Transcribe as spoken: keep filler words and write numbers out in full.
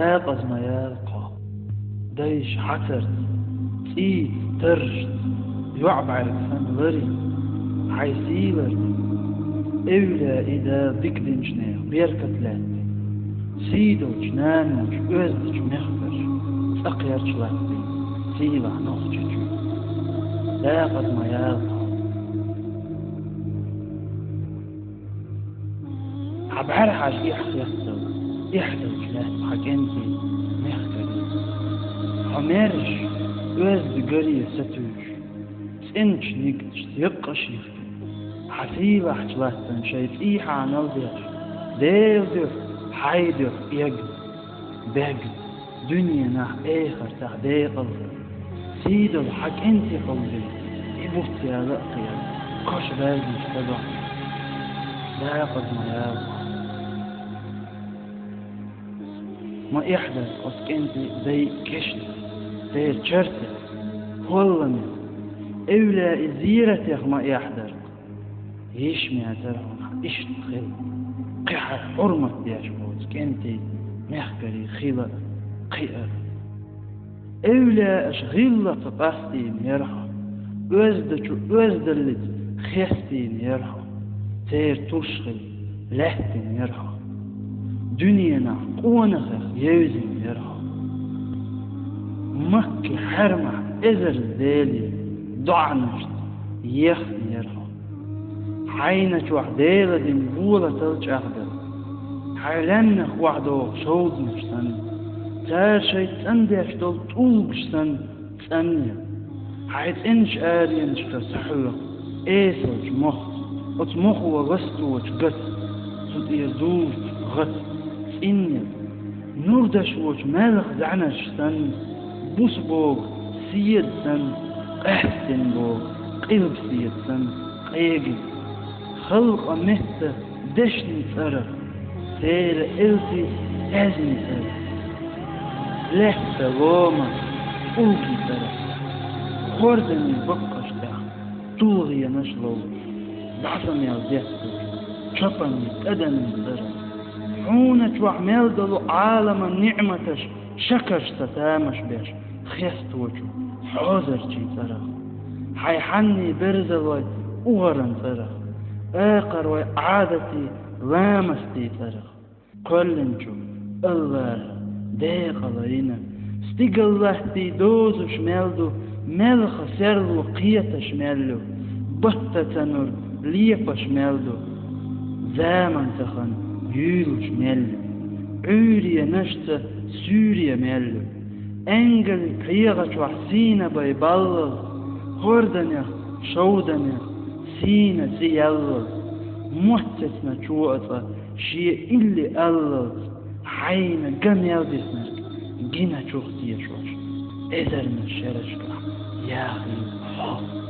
Дакъаза ма яла хьо, дайша хьацарца, цӀийца, таррашца, йоӀ бӀарга санна ларий, хьай сийларца, эвлаяи Дала дика динчу нехан беркат лаьттина, сий долчу нанойша, оьздачу мехкарша цӀа кхерч латтийна сийлахь Нохчийчоь. Дакъаза ма яла хьо. Хьан бӀаьрхьаш эхь хеттал, эхь долчу лаьтта хьан кӀентий, мехкарий. Хьо маьрша, оьзда гаре сатуьйсуш, цӀеначу нигаташца яккха а шихкина, хьан сийлахьчу латтана шайн цӀий хьанал деш, Делан дуьхьа, хьайн дуьхьа эгна, бегна, дуьненахь, эхартахь декъалхо, сий долу хьан кӀентий хьулдина, и бутт яла а кхиъна, кхаъ баьллачу ца дохьуш. Дакъаза ма яла хьо. Ма эхь дара оцу кӀентий дай кешнех, церан чартех, хӀолламех, эвлаяи зератех ма эхь дара. Йиш мецара хьуна иштта хила, кхин хьайх хьурмат деш боцу кӀентий, мехкарий хила а, кхиар а. Эвлаяаш гӀиллакхца къастийна яра хьо, оьздачу оьздаллица хестийна яра хьо, церан туш хила лаьттина яра хьо, дуьненахь къонахех евзина яра хьо. Маккин хьаьрмехь эзарза Деле доӀанашца ехна яра хьо. Хьайна чохь Делан дин болатал чӀагӀдара, хьайн лаьмнах охьадогӀу шовданаш санна, цара шайца цӀандеш долу тӀулгаш санна цӀанъяла. Хьайн цӀеначу аренашкара схьахьоьху эсалчу мохца, оцу мохо ласточу гаца, цу тӀера дузучу гӀаца цӀинъяла. Нур дашочу маьлхан зӀаьнарш санна, буса богу седа санна, къаьсттина богу къилба седа санна къегина, халкъан меттан дешнийн цӀарах, церан элтийн аьзнийн цӀарах, лаьттан ломан тӀулгийн цӀарах, хӀорданийн баккъаш тӀехь тулгӀенаш ловлуш, дӀасамел детталуш, чопанийн тӀадамийн цӀарах, хьуна чохь мел долу Ӏаламан ниӀматаш шакаршца тамаш беш, хесточу хьозарчийн цӀарах, хьайн хьанний берзалой угӀаран цӀарах, акхарой Ӏадатийн ламастийн цӀарах. Кхоьллинчу АллахӀа декъала йина, стигаллаттий дозуш мел ду, мелхан серло кхеташ мел ю, батта ца нур лепаш мел ду, заман ца хан юьйлуш мел ю, Ӏуьйренашца суьйре мел ю. Энгали кхегӀа чохь сийна бай баллал, хӀорданех, шовданех сийна цӀи яллал, моттецна чоацӀа шен илли аллалц, хьайна ган мел диснарг гина чух тешош, эзарнаш шерашкахь яхийла хьо.